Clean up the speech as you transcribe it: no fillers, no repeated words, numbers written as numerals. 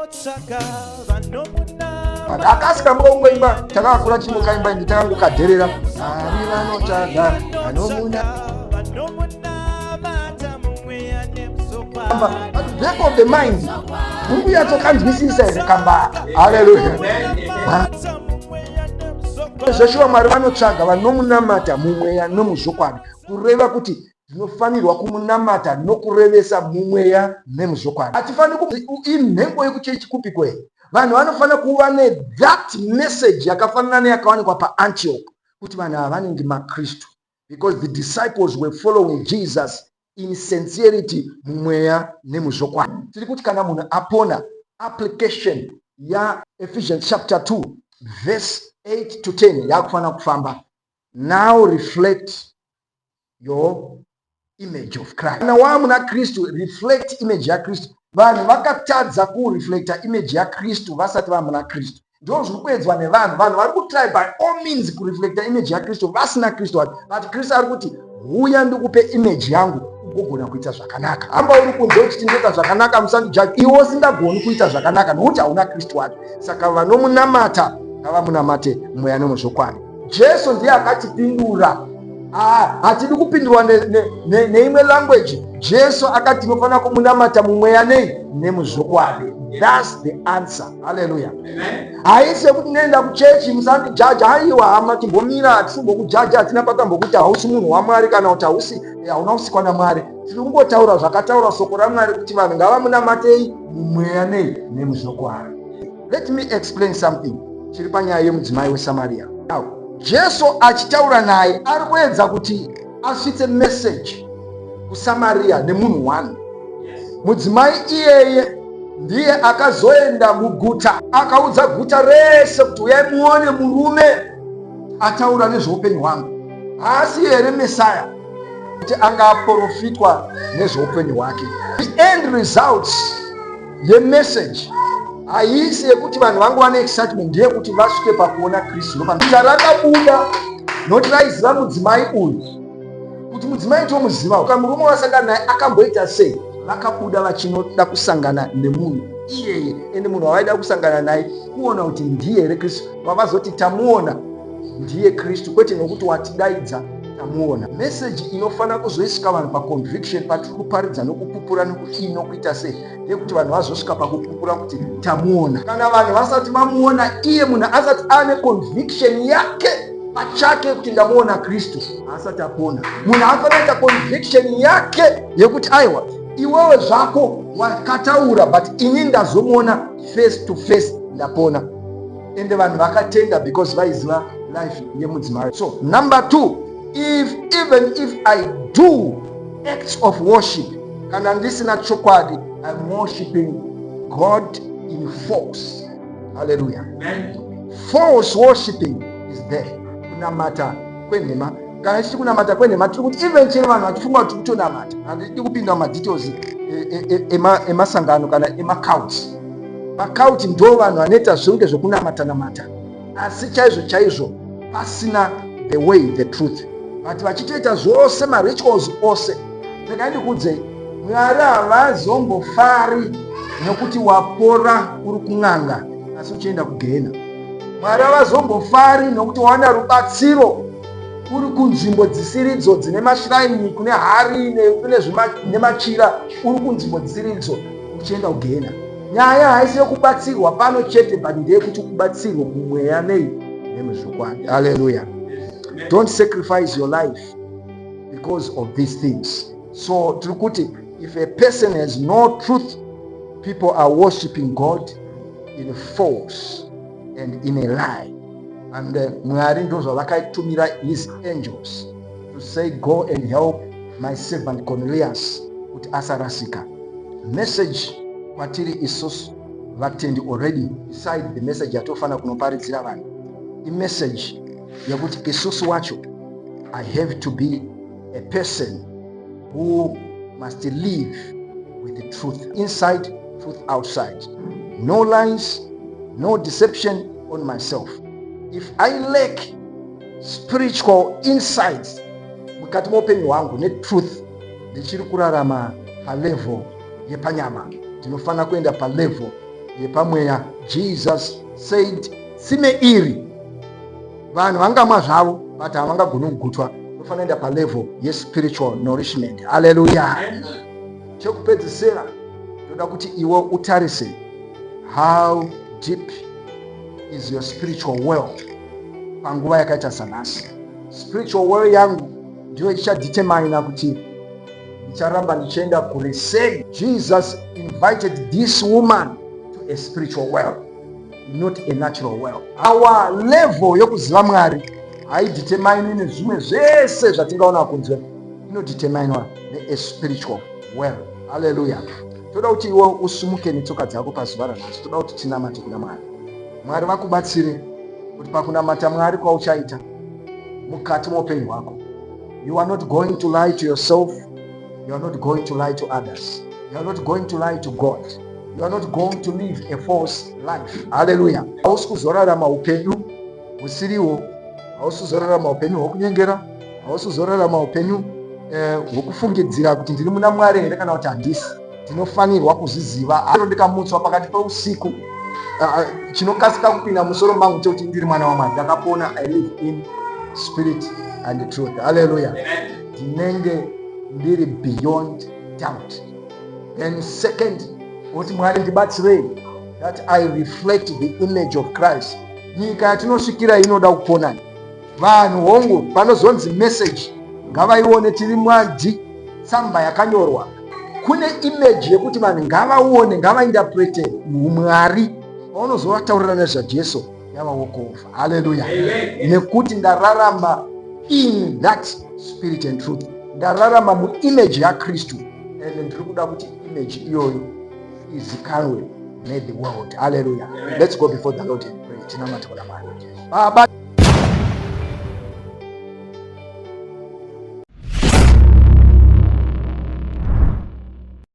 Vanotsvaga vanomunamata. Akasi kamba kungoimba takakura chingokaimba ende takangokadherera. Mwari vanotsvaga vanomuna Vanomunamata mumweya nemuzvokwadi. At back of the mind uri kunyatsokanzwisisa here kamba? Haleluya. Vanomunamata mumweya nemuzvokwadi. Zveshuwa Mwari vanotsvaga vanomunamata mumweya nomuzvokwadi, kureva kuti tinofanirwa kumunamata nokurevesa mumweya nemuzvokwadi. Hatifaniri ku inhengo yekuchechi kupi kwe vanhu vanofanira kuva nethat message yakafanana neyakawanikwa paAntioch, kuti vanhu ava vanenge maKristu because the disciples were following Jesus in sincerity, mumweya nemuzvokwadi. Tiri kuti kana munhu apona, application yaEphesians chapter 2 verse 8 to 10 yakufanira kufamba. Now reflect your image of Christ. Kana waa muna Kristu, reflect image yaKristu. Vanhu vakatadza kureflecta image yaKristu vasati vaa muna Kristu. Ndo zviri kuedzwa nevanhu. Vanhu vari kutry by all means kureflecta image yaKristu vasina Kristu wacho, but Kristu ari kuti, "Huya ndikupe image yangu ugogona kuita zvakanaka." Hamba uri kunze uchiti, "Ndoita zvakanaka, musandijaji," iwe usingagoni kuita zvakanaka nokuti hauna Kristu wacho. Saka vanomunamata ngavamunamate mweya nemuzvokwadi. Jesu ndiye akatipindura. Ah, hatidi kupindurwa neimwe language. Jesu akati tinofanira kumunamata mumweya nei nemuzvokwadi. That's the answer. Haleluya. Haisi yekuti ndinoenda kuchechi, musandijaja. Aiwa hama, timbomira, hatisimbokujaja. Hatina patambokuti hausi munhu waMwari kana kuti hausi hauna kusikwa naMwari. Tiri kungotaura zvakataura soko raMwari kuti vanhu ngavamunamatei mumweya nei nemuzvokwadi. Let me explain something chiri panyaya yemudzimai weSamaria. Now, Jesu achitaura naye, ari kuedza kuti asvitse message kuSamaria nemunhu one. Mudzimai iyeye ndiye akazoenda muguta, akaudza guta rese kuti, "Uyai muone murume ataura nezveupenyu hwangu. Haasi here Mesaya?" Kuti anga aprofitwa nezveupenyu hwake. The end results yemessage haisi yekuti vanhu vangova neexcitement, ndeyekuti vasvike pakuona Kristu. Guta rakabuda noti raiziva mudzimai uyu, kuti mudzimai tomuziva ka, murume wasangana naye akamboita sei. Vakabuda vachinoda kusangana nemunhu iyeye, ende munhu wavaida kusangana naye kuona kuti ndiye here Kristu. Vavazoti, "Tamuona, ndiye Kristu," kwete nokuti watidaidza, tamuona. Meseji inofanira kuzoisvika vanhu paconviction patiri kuparidza nokupupura nokudii nokuita sei, ndeyekuti vanhu vazosvika pakupupura kuti tamuona. Kana vanhu vasati vamuona iye, munhu asati ane conviction yake pachake kuti ndamuona Kristu, haasati apona. Munhu afanira kuita conviction yake yekuti, "Aiwa, iwewe zvako wakataura, but ini ndazomuona face to face, ndapona." Ende vanhu vakatenda because vaiziva life yemudzimai. So number two, if even if I do acts of worship, kana ndisina chokwadi, I'm worshiping God in false. Hallelujah. False worshiping is there, kunamata kwenhema. Kana tichiti kunamata kwenhema, tiri kuti even chero vanhu vachifunga kuti kutonamata. Handidi kupinda mumadetails emasangano kana emacults. Macult ndo vanhu vanoita zvinge zvekunamata namata, asi chaizvo chaizvo pasina the way, the truth, but vachitoita zvose marituals ose. Regai ndikuudzei, Mwari havazombofari nokuti wapora uri kun'anga asi uchienda kugehena. Mwari havazombofari nokuti wawana rubatsiro uri kunzvimbo dzisiridzo dzine mashrine, kune hari, kune nemachira, uri kunzvimbo dzisiridzo uchienda kugehena. Nyaya haisi yekubatsirwa pano chete, but ndeyekuti ubatsirwe mumweya nei nemuzvokwadi. Haleluya. Don't sacrifice your life because of these things. So tiri kuti if a person has no truth, people are worshiping God in false and in a lie. And Mwari ndo zvavakaitumira his angels to say, "Go and help my servant Cornelius kuti asarasika." Message kwatiri isusu vatendi already, beside the message yatofanira kunoparidzira vanhu, imessage yekuti isusu wacho, I have to be a person who must live with the truth inside, truth outside. No lies, no deception on myself. If I lack spiritual insights mukati meupenyu hwangu netruth, ndichiri kurarama palevel yepanyama. Ndinofanira kuenda palevel. yepamweya. Jesus said, tsime iri vanhu vangamwa zvavo but havangagoni kugutwa. Unofanira kuenda palevel yespiritual nourishment. Haleluya. Chekupedzisira, ndoda kuti iwe utarise, how deep is your spiritual well panguva yakaita sanhasi? Spiritual well yangu ndiyo ichadetermina kuti ndicharamba ndichienda kure sei. Jesus invited this woman to a spiritual well, not a natural well. Our level yokuziva Mwari haidetermine nezvimwe zvese zvatingaona kunze, inodeterminwa nea spiritual well. Haleluya. Toda kuti iwe usumuke netsoka dzako pazuva ranhasi. Toda kuti tinamate kuna Mwari. Mwari vakubatsire kuti pakunamata Mwari kwauchaita mukati meupenyu hwako, you are not going to lie to yourself, you are not going to lie to others, you are not going to lie to God, you are not going to live a false life. Haleluya. Hausi kuzorarama upenyu husiriwo, hausi kuzorarama upenyu hwokunyengera, hausi kuzorarama upenyu hwokufungidzira kuti ndiri muna Mwari here kana kuti handisi. Ndinofanirwa kuzviziva. Aro ndikamutswa pakati peusiku, chinokasika kupinda musoro mangu chekuti ndiri mwana waMwari, ndakapona. I live in spirit and truth. Haleluya. Ndinenge ndiri beyond doubt. Then second, kuti Mwari ndibatsirei that I reflect the image of Christ. Nyika yatinosvikira inoda kupona vanhu. Hongu, panozonzi message ngavaione, tiri mwadhi tsamba yakanyorwa, kune image yekuti vanhu ngavaone, ngavainterprete umwari. Paunozovataurira nezvaJesu, yava wokovha. Haleluya. Nekuti ndararama in that spirit and truth, ndararama muimage yaKristu, and ndiri kuda kuti image iyoyo izikanwe nethe world. Haleluya. Let's go before the Lord and pray. Tinamate kuna Mwari. Baba.